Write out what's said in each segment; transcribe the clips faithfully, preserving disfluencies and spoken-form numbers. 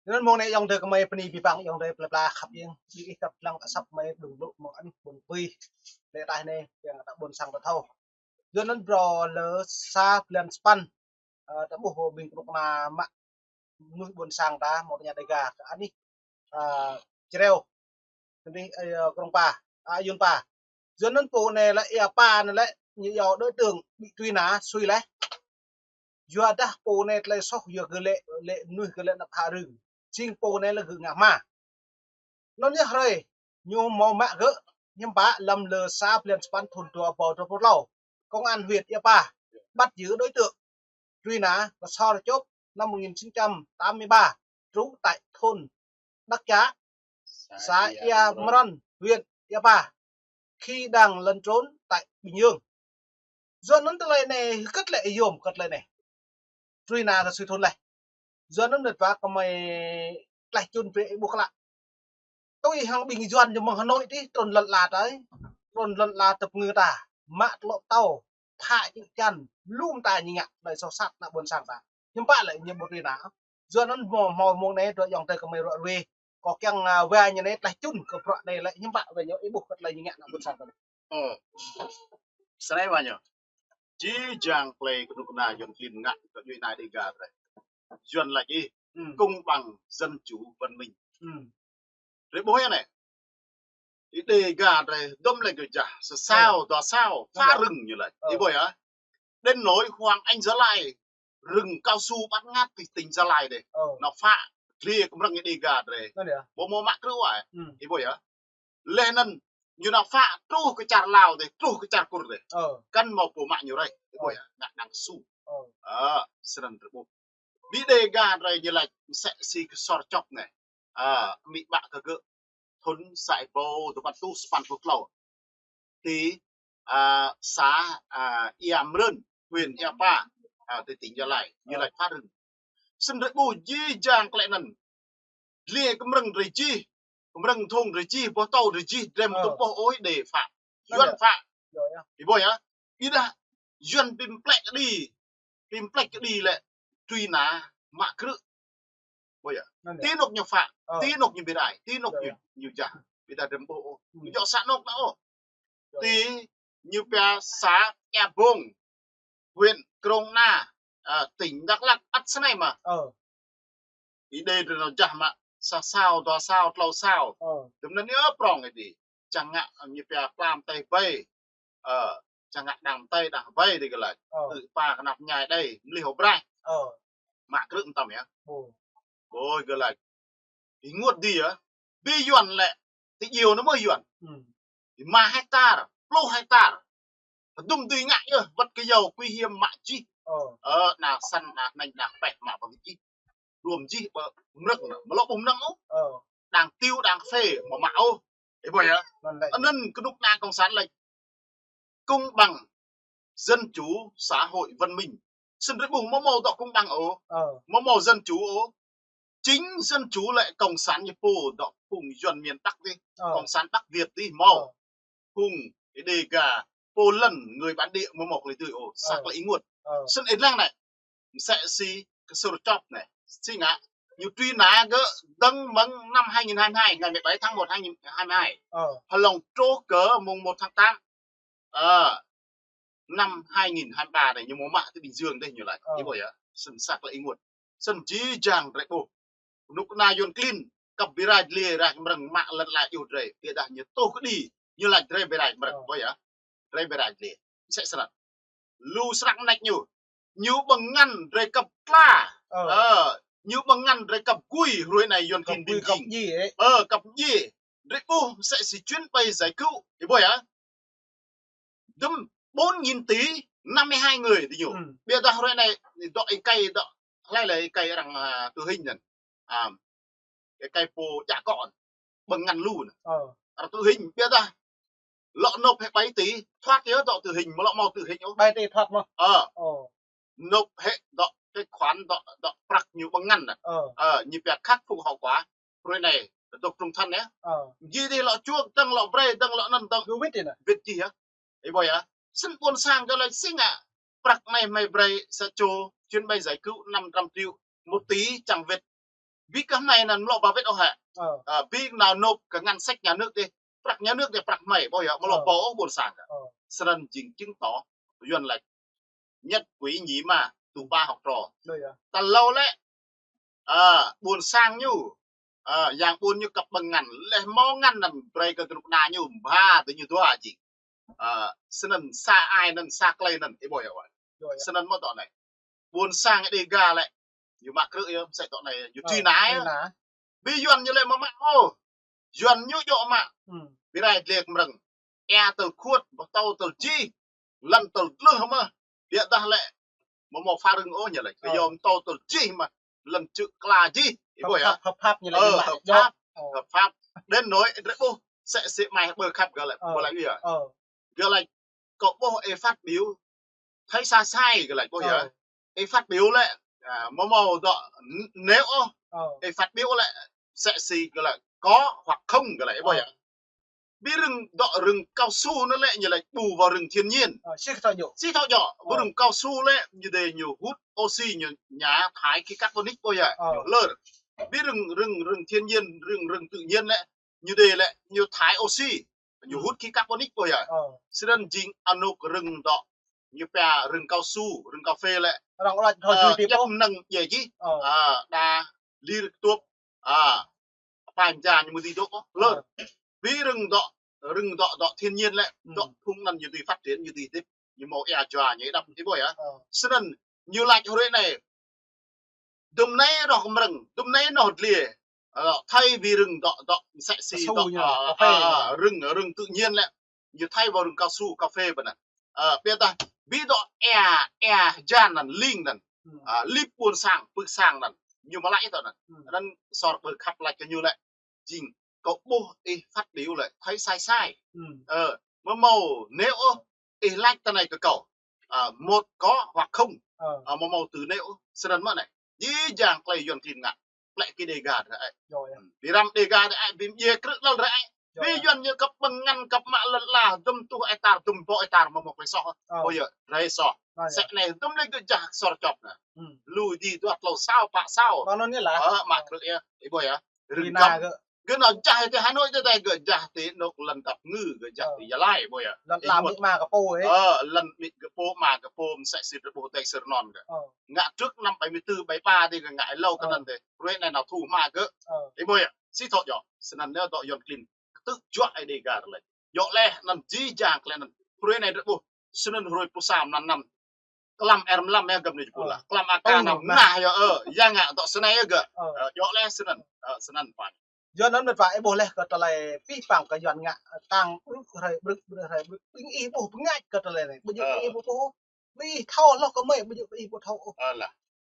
Anŭn mơ̆ng anai ayŏng adơi kơmơi bơni abih bang ayŏng adơi plơi pla khăp ieng. Ƀing ih kăp lăng kơ asăp kơmơi đŭng blŭ mơ̆ng anih ƀôn pui. Lĕ taih anai kiăng ta ƀôn sang ta thâo. Yua anŭn brô lơ sa blan sapăn. Ơ, ta ƀuh ƀing kơnuk kơna mă mơnuih ƀôn sang ta mơ̆ng tơña Dega kơ anih, ơ, Čreo. Kơdih, ơ, Krông Pa, ơ, Ayun Pa. Yua anŭn pô anai lĕ ia pa anai lĕ ñu yua đối tượng bị truy nã sui leh. Yua dah pô anai tơlơi soh yua gơ̆ lĕ, lĕ mơnuih gơ̆ lĕ anăp hă rưng. Jing pô anai lĕ gơ̆ ngă hma. Anŭn yơh hrơi ñu hmâo mă gơ̆ hiư̆m pă lăm lơ sa blan sapăn thŭn dua rơbâo dua pluh klâo. Công an huyện Ia Pa bắt giữ đối tượng truy nã Ksor Čôp năm một nghìn chín trăm tám mươi ba, trú tại thôn Đắc Chá, xã Ia Mrăn, huyện Ia Pa, khi đang lẩn trốn tại Bình Dương. Yua anŭn tơlơi anai hơget lĕ ayŏng hơget tơlơi anai. Truy nã ta sui thŭn leh. Yua anŭn mơ̆n wa kơmơi tlaih čun brơi ih ƀuh klă. Tui hăng ƀing Yuan ñu mơ̆ng Hà Nội tih trŭn lŏn ala tơi. Trŭn lŏn ala tơpơngư ta. Mă tlŏ tâo. Phă čư̆ čan. Lŏm ta ñu ngă tơlơi soh sat ană ƀôn sang ta. Hiư̆m pă lĕ ñu ƀu truy nã. Yua anŭn hmâo, hmâo mơ̆ng anai dŏ ayŏng adơi kơmơi ruă ruê. Kâo kiăng, ơ, wa ñu anai tlaih čun kơ bruă anai lĕ hiư̆m pă wa ñu ih ƀuh kơ tơlơi ñu ngă ană ƀôn sang ta. Ơ. Sơnai wa ñu. Jih jang tơlơi kơnuk kơna Yuan klin ngă kơ djuai ania Dega drơi. Yuan laĭ ih, công bằng, dân chủ, văn minh. Drơi ƀuh yơh anai. Ih Dega drơi hơdôm lĕ gơjah, sa sao, dua sao, phă rưng ñu laĭ. Ih ƀuh yơh. Đến nỗi Hoàng Anh Gia Lai, rừng cao su bát ngát ti tỉnh Gia Lai dih. Nao phă, dliê kơmrơ̆ng ih Dega drơi. Ƀu hmâo mă krư̆ wa. Ih ƀuh yơh. Leh anŭn, ñu nao phă truh kơ čar Lao dih, truh kơ čar Kur dih. Kăn hmâo pô mă ñu rai. Ih ƀuh yơh, ngă đang su. Ơ, snăn drơi ƀuh. Ƀing Dega drơi ñu laĭ msĕ si Ksor Čôp anai. Ơ, amĭ ƀă kơ gơ̆. Thŭn sa rơbâo dua păn rơtuh sapăn pluh klâo. Ti, ơ, xã, ơ, Ia Mrăn, huyện Ia Pa, ơ, ti tỉnh Gia Lai. Ñu laĭ phă rưng. Snăn drơi ƀuh jih jang tơlơi anŭn. Dliê kơmrơ̆ng drơi jih, kơmrơ̆ng thŭng drơi jih, boh tâo drơi jih, drơi mơ̆ tŭ boh ôh đe phă. Yuan phă. Ih ƀuh yơh. Ƀiădah Yuan pim plĕ kơđi, pim plĕ kơđi lĕ truy nã mă krư̆. Ƀuh yơh. Ti anôk ñu phă, ti anôk ñu bi rai, ti anôk ñu, ñu jah. Ƀiădah drơi mơ̆ ƀuh ôh. Ñu djŏ sa anôk nao ôh. Ti ñu pia xã Ea Bông, huyện Krông Ana, ơ, tỉnh Đắk Lắk, ăt snei mơ̆. Ih Dega drơi nao jah mă sa sao, dua sao, klâo sao. Tơm anŭn yơh prŏng ih dih. Čang ngă ñu pia plam tơi bai. Ơ, čang ngă đang tơi đang bai dih gơ̆ laĭ. Ư pa kơnap ñai đei, mlih hŏ braih. Mă krư̆ mơtam yơh. Ƀuh gơ̆ laĭ. Ih ƀuh dih yơh. Ƀing Yuan lĕ, ti iêu nao mơ̆ Yuan. Rơma hektar, pluh hektar. Hơdôm dưi ngă yơh, wơ̆t kơ yâo kuih hiam mă jih. Ơ, ană săn, ană hnêñ, ană pĕh mă ƀơ̆ng jih. Đuôm jih ƀơ mrơ̆ng, mơlŏ ƀuh mơnơ̆ng ôh. Đang tiu, đang kơphê, mơ̆ mă ôh. Ih ƀuh yơh. Anŭn kơnuk kơna cộng sản laĭ. Công bằng, dân chủ, xã hội, văn minh. Snăn drơi ƀuh mơ̆ hmâo dŏ công bằng ôh. Mơ̆ hmâo dân chủ ôh. Chính dân chủ lĕ cộng sản ñu pô dŏ phung Yuan miền Bắc dih. Cộng sản Bắc Việt dih hmâo. Phung Dega, pô lăn, người bản địa mơ̆ hmâo tơlơi dưi ôh. Sa tơlơi ih ƀuh. Snăn ih lăng anai. Msĕ si Ksor Čôp anai. Si ngă. Ñu truy nã gơ̆ dơ̆ng mơ̆ng năm hai nghìn hai mươi hai, ngày mười bảy tháng một hai nghìn hai mươi hai. Hlŏng truh kơ mùng một tháng tám. Ơ, năm hai nghìn hai mươi ba anai, ñu hmâo mă ti Bình Dương dih ñu laĭ. Ih ƀuh yơh, snăn sa tơlơi ih ƀuh. Snăn jih jang drơi ƀuh. Kơnuk kơna Yuan klin, kăp bi rai dliê rai kơmrơ̆ng mă lŏn ala iâu drơi. Ƀiădah ñu tuh kơđi, ñu laĭ drơi bi rai kơmrơ̆ng. Ƀuh yơh, drơi bi rai dliê. Msĕ snăn. Lu srăng nač ñu. Ñu ƀơ̆ng ngăn drơi kăp tla. Ơ, ñu ƀơ̆ng ngăn drơi kăp gui, hrơi anai Yuan klin kăp gui, kăp djai. Ơ, kăp djai. Drơi ƀuh msĕ si chuyến bay giải cứu. Ih ƀuh yơh. Dŭm bốn nghìn tỷ năm mươi hai người dih ñu. Ƀiădah hrơi anai dŏ êkei dŏ. Hlơi lĕ êkei arăng, ơ, tử hình anŭn. Ơ, êkei pô djă akŏ. Ƀơ̆ng ngăn lu anŭn. Arăng tử hình ƀiădah. Lŏ nộp hĕ bảy tỷ, thoát yơh dŏ tử hình, mơ̆ lŏ hmâo tử hình ôh. Bảy tỷ thoát mơ̆? Ơ. Nộp hĕ dŏ tài khoản dŏ, dŏ prăk ñu ƀơ̆ng ngăn anŭn. Ơ, ñu pia khắc phục hậu quả. Hrơi anai, dŏ trung thân yơh. Jih dih lŏ čuôk, dơ̆ng lŏ brơi, dơ̆ng lŏ anŭn, dơ̆ng. Wĭt jih yơh. Ih ƀuh yơh. Snăn ƀôn sang gơ̆ laĭ si ngă. Prăk anai mơi brơi sa čô, chuyến bay giải cứu năm trăm triệu, một tỷ čang wĭt. Ƀing kơ hmei anŭn mlŏ ba wĕt ôh hă. Ơ. Ơ, ƀing nao nộp kơ ngân sách nhà nước dih. Prăk nhà nước dih prăk hmei, ƀuh yơh, mlŏ Ơ. Ba ôh ƀôn sang. Ơ. Snăn jing chứng tỏ, Yuăn lač. Nhất quỷ nhị ma, tŭ ba hŏk trŏ. Ơ, yơh. Tal hlâo lĕ, ơ, ƀôn sang ñu, ơ, yang ƀôn ñu kăp ƀơ̆ng ngăn, leh hmâo ngăn anŭn brơi kơ kơnuk kơna ñu, ba tơ ñu dua jing. Ơ, snăn sa ai anŭn, sa klei anŭn, ih ƀuh yơh. Ơ, yơh. Snăn mơ̆ tŏ anai. Ƀôn sang Đêga lĕ, ñu mă krư̆ yơh, msĕ tŏ anai, ñu Ơ, truy nã yơh. Truy nã. Ƀing Yuăn ñu lĕ mơ̆ mă ôh. Yuăn ñu djŏ mă. Hmm. Ƀing rai dlek mrơ̆ng. Ê tơl khuôt, ƀơ̆ tâo tơl jih. Lăn tơl dlưh mơ̆. Biă dah lĕ. Mơ̆ mâo pha rưng ôh ñu lĕ. Ơ. Kơ yom tâo tơl jih mơ̆. Lăn čư̆ kla jih. Ih ƀuh yơh. Hợp pháp ñu lĕ. Ơ, ñu mă hợp pháp. Hợp pháp. Đến nỗi drei ƀuh. Sĕ sĕ mai ƀơ khăp gơ̆ lĕ. Ơ. Ƀuh lĕ yơh. Ơ. Gơ̆ lač, kâo ƀuh ih phát biểu thấy sai sai gơ̆ lač ƀuh yơh. Ơ. Ih phát biểu lĕ, ơ, mơ̆ mâo dŏ n-, nếu ôh, ơ, ih phát biểu lĕ, sĕ si gơ̆ lač có hoặc không gơ̆ lač ƀuh yơh. Ơ. Ƀing rưng dŏ rưng cao su anŭn lĕ ñu lač ƀu ƀuh rưng thiên nhiên. Ơ, sĭt thâo djŏ. Sĭt thâo djŏ, ƀuh Ơ. Rưng cao su lĕ, ñu dê ñu hút oxy ñu nhả thải khí carbonic ƀuh yơh, Ơ. Ñu hlơr. Ƀing rưng, rưng, rưng thiên nhiên, rưng, rưng tự nhiên lĕ, ñu dê lĕ, ñu thải oxy. Ñu hút khí carbonic ƀuh yơh. Ơ. Snăn jing anŭk rưng dŏ. Ñu pia rưng cao su, rưng cà phê lĕ. Răng ôh lač thâo ơ, jui tip djăp ôh. Năng djai jih. Ơ. Ơ, đa lir tup. Ơ. Pơjing ñu mơ̆ dưi dŏ ôh. Ơ. Hlơr. Ƀing rưng dŏ, rưng dŏ, dŏ thiên nhiên lĕ. Dŏ phung anŭn ñu dưi phát triển, ñu dưi tip. Ñu mâo ia jua, ñu đăp, ih ƀuh yơh. Ơ. Snăn, ñu lač hruê anai. Dŭm anai roh mrơ̆ng, dŭm anai noh dliê. Ơ, thay vì rưng dŏ, dŏ, msĕ si dŏ, ơ, ơ, rưng, rưng tự nhiên lĕ. Ñu thay vào rưng cao su, cà phê ƀơi anŭn. Ơ, biă dah, ƀing dŏ ê, ê, jan anŭn, ling anŭn. Ơ, lip ƀôn sang, pưk sang anŭn. Ñu mơ̆ lač tŏ anŭn. Anŭn sor ƀơ khăp lač kơ ñu lĕ. Jing, kâo ƀuh ih phát biểu lĕ, thấy sai sai. Ơ, mơ̆ mâo, nếu ôh, ih lač tơ anai kơ kâo. Ơ, một có hoặc không. Ơ. Ơ, mơ̆ mâo từ nếu, snăn mơ̆ anai. Jih jang klei Yuăn klin ngă. Plĕ kơ Đêga drei ai. Ƀing răm Đêga drei ai, ƀing djai krư̆ lăl drei ai. Ƀing Yuăn ñu kăp ƀơ̆ng ngăn kăp mă lăn ala, dŭm tuh hectar, dŭm rơbâo hectar mơ̆ mâo klei soh. Ơ. Ƀuh yơh, drei soh. Sĕ anai, dŭm lĕ gơ̆ jah sor čŏp anai. Lu di dua tlâo sao, pă sao. Ơ, mă krư̆ yơh, ih ƀuh yơh. Rơngkăm. Gơ̆ nao jah ti Hà Nội tơdơi, gơ̆ jah ti anŭk lăn dap ngư, gơ̆ jah ti Gia Lai, ƀuh yơh. Lăn amĭ ama kơ pô ih. Ơ, lăn amĭ kơ pô, ama kơ pô, msĕ si drei ƀuh tơi sơr non gơ̆. Ngă trước năm bảy mươi tư, bảy ba dih gơ̆ ngă hlâo kơ anŭn dih. Hruê anai nao thu ama gơ̆. Ih ƀuh yơh, sĭt thâo djŏ, snăn anai dŏ Yuăn klin. Kơtư̆ juă ai Đêga drei lĕ. Djŏ leh, anŭn jih jang klei anŭn. Hruê anai drei ƀuh. Snăn hruê pluh sa mlan năm. Klăm R mlam yơh gơ̆ anai jơpul lah. Klăm A K năm nah yơh, ơ, yang ngă dŏ snei yơh gơ̆. Ơ, djŏ leh snăn, ơ, snăn pă. Yua anŭn mĕt wa ih ƀuh leh kơ tơlơi pih pang kơ Yuăn ngă tăng brư̆ hrơi brư̆, brư̆ hrơi brư̆. Ƀing ih ƀuh pơngač kơ tơlơi anai. Ƀing ih ƀuh ƀuh. Ƀing ih thâo hloh kơ mơi, ƀing ih ƀu thâo ôh.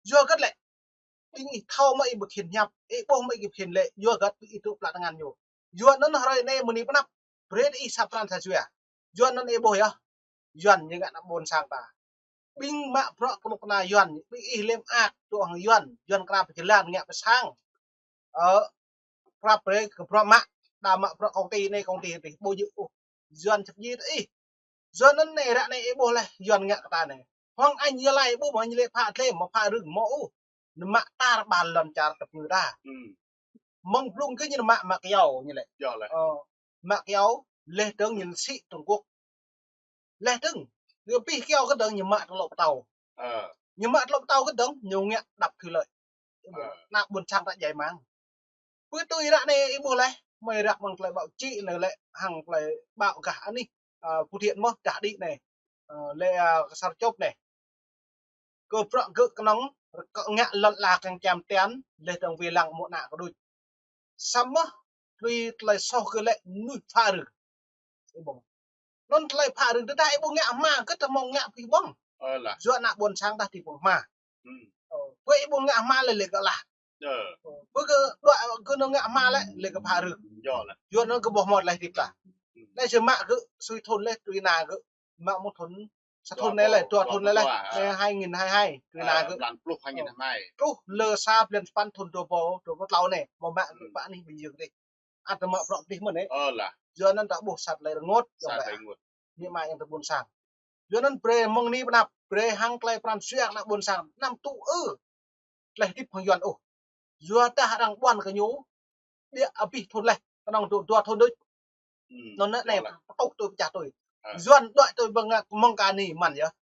Yua hơget lĕ. Ƀing ih thâo mơi ih ƀu khĭn hiăp, ih ƀuh mơi ih khĭn lĕ, yua hơget ƀing ih tŭ plah tơngan ñu. Yua anŭn hrơi anai mơni pơnăp, brơi ih sa pran sa jua. Yua anŭn ih ƀuh yơh, Yuăn ñu ngă ană ƀôn sang ta. Ƀing mă bruă kơnuk kơna Yuăn, ƀing ih lĕ mơak, tŭ hăng Yuăn, Yuăn kơna pơjơlan ngă pơ sang. Ơ, prăp brơi kơ bruă mă, đa mă bruă công ty anai, công ty adih, ƀu djơ̆ ôh. Yuăn čăp djai tơ ih. Yua anŭn anai ră anai ih ƀuh leh, Yuăn ngă kơ ta anai. Huăng añ Gia Lai ƀuh mơ̆ ñu lĕ phă dlem, mơ̆ phă rưng, mơ̆ ôh. Ñu mă tar ƀar lŏn čar tơpơngư ta. Mơ̆ng blung kơ ñu mă, mă kyâo ñu lĕ. Ơ, mă kyâo, leh dơ̆ng ñu sĭ Trung Quốc. Leh dơ̆ng, ñu pih kyâo kơ dơ̆ng ñu mă tơlŏ pơtâo. Ñu mă tơlŏ pơtâo kơ dơ̆ng ñu ngă đập thủy lợi. Ană ƀôn sang ta djai mang. Pơ tui ră anai ih ƀuh leh, mơi ră mơ̆ng klei ƀâo čĭ anai lĕ, hăng klei ƀâo gah anih, ơ, Phú Thiện mơ̆, dah đĭ anai. Ơ, lĕ, ơ, kơ sar čŏp anai. Kơ bruă gơ̆ kơnơ̆ng, kơ ngă lŏn ala kăng čăm tian, leh dơ̆ng wai lăng mơ̆ ană kơ đôč. Samơ̆, tui tơlơi soh gơ̆ lĕ mơnuih phă rưng. Ih ƀuh. Anŭn tơlơi phă rưng tơdah ih ƀu ngă hma gơ̆ tơ mơ̆ng ngă pih ƀơ̆ng. Yua ană ƀôn sang tah ti ƀơ̆ng hma. Ơ, pơ ih ƀu ngă hma lĕ lĕ gơ̆ lah. Ơ, pơ gơ̆ đuaĭ gơ̆ nao ngă hma lĕ, lĕ gơ̆ phă rưng. Yua anŭn gơ̆ ƀuh mơ̆t leh tip tah. Anai či mă gơ̆ sui thun leh, tui ană gơ̆. Mă mơ̆ thun, sa thun anai leh, dua thun anai leh. Anai hai nghìn hai hai, tui ană gơ̆. Blan pluh hai nghìn hai mươi hai. Truh lơ sa blan sapăn thun dua ƀâo, dua ƀâo tlâo anai, mơ̆ mă gơ̆ pơ anih Bình Dương dih. Ăt mă bruă pih mơ̆n ih. Yua anŭn ta ƀuh sa tơlơi rơngot. Sa tơlơi rơngot. Ñu mă yang tơ ƀôn sang. Yua anŭn brơi mơ̆ng anai pơnăp, brơi hăng tơlơi pran jua ană ƀôn sang, anăm tŭ ư. Tơlơi hơdip hăng Yuăn ôh. Yua dah arăng ƀuăn kơ ñu, ƀiă abih thun laih, kơnơ̆ng dŏ dua thun đôč. Anŭn anai, pơtŭh tui pơčah tui. Yuan đuaĭ tui ƀơ̆ng ngă mơ̆ng kơ anai mơ̆n yơh.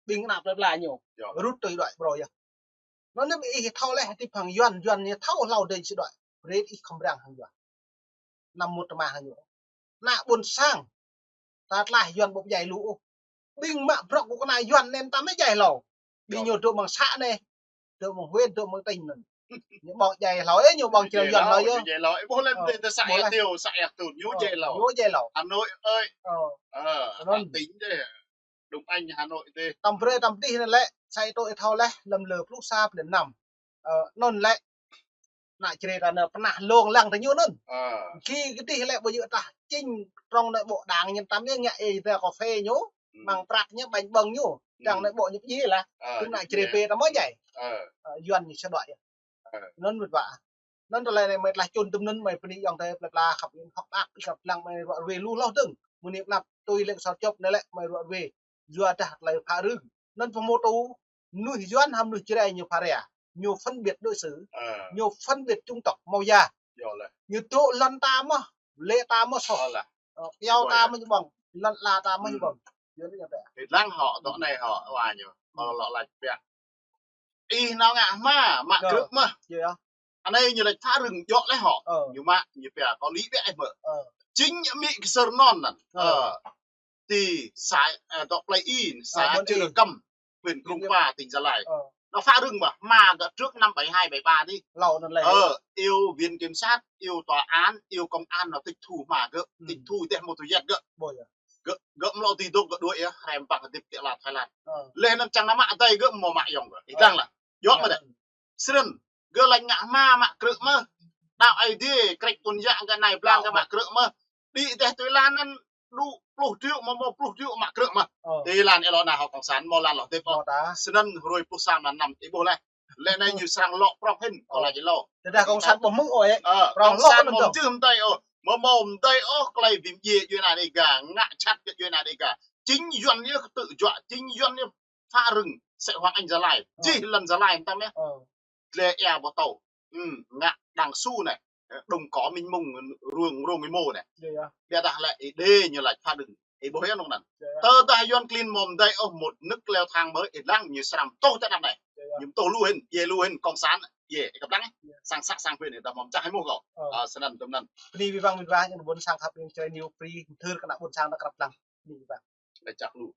Ƀing ană plơi pla ñu. Rut tui đuaĭ brơi yơh. Anŭn anai ih thâo laih, tĭp hăng Yuan, Yuan ñu thâo hlâo dêh či đuaĭ. Brơi ih khŏm răng hăng Yuan. Năm một tơma hăng ñu. Ană ƀôn sang. Ta tlaih Yuan ƀu djai lu ôh. Ƀing mă bruă kơ ană Yuan anŭn ta mơ̆ djai hlâo. Ƀing ñu dŏ mơ̆ng xã anai, dŏ mơ̆ng huyện, dŏ mơ̆ng tỉnh anŭn. Ñu ƀơ̆ng djai hlâo, ơ, ñu ƀơ̆ng črâo Yuan hlâo yơh. Djai hlâo, ơ, ƀuh lĕ ƀing ta xã Ia Tiêu, xã Ia Tun, ñu djai hlâo. Ñu djai hlâo. Hà Nội ơi. Anŭn tỉnh dêh. Đông Anh, Hà Nội dêh. Tăm brơi tăm tih anŭn lĕ, sa ih tui ih thâo laih, lăm lơ pluh sa blan năm. Ơ, anŭn lĕ, ană Jrai ta anŭn pơnah lông lăng tơ ñu anŭn. Ki kơdih lĕ ƀu djơ̆ tah čing trong anai ƀô̆ đang ñu tăm ñu ngă ê ta kơphê ñu, mơ̆ng prăk ñu ƀañ ƀơ̆ng ñu. Đang anai ƀô̆ ñu pơjing lah. Tơl ană Jrai pê ta mơ̆ djai. Ơ, Yuan ñu sa đuaĭ yơh. Anŭn mơ̆n ƀă. Anŭn tơlơi anai mơi tlaih čun tơm anŭn mơi bơni ayŏng adơi plơi pla khăp ƀing hŏk đăk ih khăp lăng mơi ruă ruê lu hloh dơ̆ng. Mơ̆ng anăp tui lĕ kơ sot čŏp anai lĕ mơi ruă ruê. Yua dah tơlơi phă rưng. Anŭn pơhmutu mơnuih Yuan hăng mơnuih Jrai ñu pha rai. Ñu phân biệt đối xử. Ñu phân biệt chủng tộc màu da. Ñu dŏ lŏn ta mơ̆, lĕ ta mơ̆ soh. Ơ, iâu ta mơ̆ ñu ƀơ̆ng, lŏn ala ta mơ̆ ñu ƀơ̆ng. Yua anŭn ñu tĕ. Ih lăng hŏ, dŏ anai hŏ, wa ñu. Hŏ lŏ lač biă. Ih nao ngă hma, mă krư̆ mơ̆. Anai ñu lač phă rưng djŏ laih hŏ. Ñu mă, ñu pia kơ lĭ biă ih mơ̆. Chính amĭ kơsơr anŭn anŭn. Ơ. Ti xã, ơ, dŏ plơi ih, xã Chư Rơkăm, huyện Krông Pa, tỉnh Gia Lai. Nao phă rưng mơ̆, hma gơ̆ trước năm bảy hai bảy ba đi. Ơ, iâu viện kiểm sát, iâu tòa án, iâu công an nao tịch thu hma gơ̆, tịch thu dêh mơ̆ tu yet gơ̆. Gơ̆, gơ̆ mlâo ti dŏ gơ̆ đuaĭ yơh, hrăm păng hơdip ti ala Thái Lan. Laih anŭn čang nao mă adai gơ̆ mơ̆ mă ayŏng gơ̆. Ih lăng lah. Djŏ mơ̆ dêh. Srăn, gơ̆ lač ngă hma mă krư̆ mơ̆. Đaŏ Ơi Adai, krĕč tŭn yă gơ̆ anai blang gơ̆ mă krư̆ mơ̆. Đĭ dêh tui lan anŭn đu pluh triệu mơ̆, mơ̆ pluh triệu mă krư̆ mơ̆. Ti lan ih lŏ nao hŏ cộng sản, mơ̆ lan lŏ hơdip ôh. Snăn hrơi pluh sa mlan năm ih ƀuh laih. Lĕ anai ñu srăng lŏ prŏng hĭn, kơ lač ih lŏ. Tơdah cộng sản ƀu hmư̆ ôh, ơ, prŏng lŏ cộng sản ƀu mơ̆ mơjưh mơdơi ôh. Mơ̆ mơ̆ mơdơi ôh, tơlơi bi mdjiê djuai ania Đêga, ngă jhat kơ djuai ania Đêga. Chính Yuan ñu kơtư̆ juă, chính Yuan ñu phă rưng, sĕ Hoàng Anh Gia Lai. Jih lŏn Gia Lai mơtam yơh. Dleh ia ƀu tâo. Ngă đang su anai. Đồng cỏ mênh mông, ruông, ruông mô anai. Biă dah lĕ ih đe ñu lač phă rưng. Ih ƀuh yơh anŭn anŭn. Tơdah Yuan klin mơ̆ mơdơi ôh, một nước leo thang mới, ih lăng ñu srăng tuh tơ anăp anai. Ñu tuh lu hĭn, djai lu hĭn, cộng sản, djai, ih khăp lăng. Sang xã sang huyện ih dah mơ̆ čah ih mơ̆ kâo. Ơ, snăn tơm anŭn. Bơni abih bang mĭt wa, ñu ƀuôn sang khăp ƀing Jrai News Free, thâo kơ ană ƀuôn sang ta krăp lăng. Bơni abih bang. Lač čăk lu.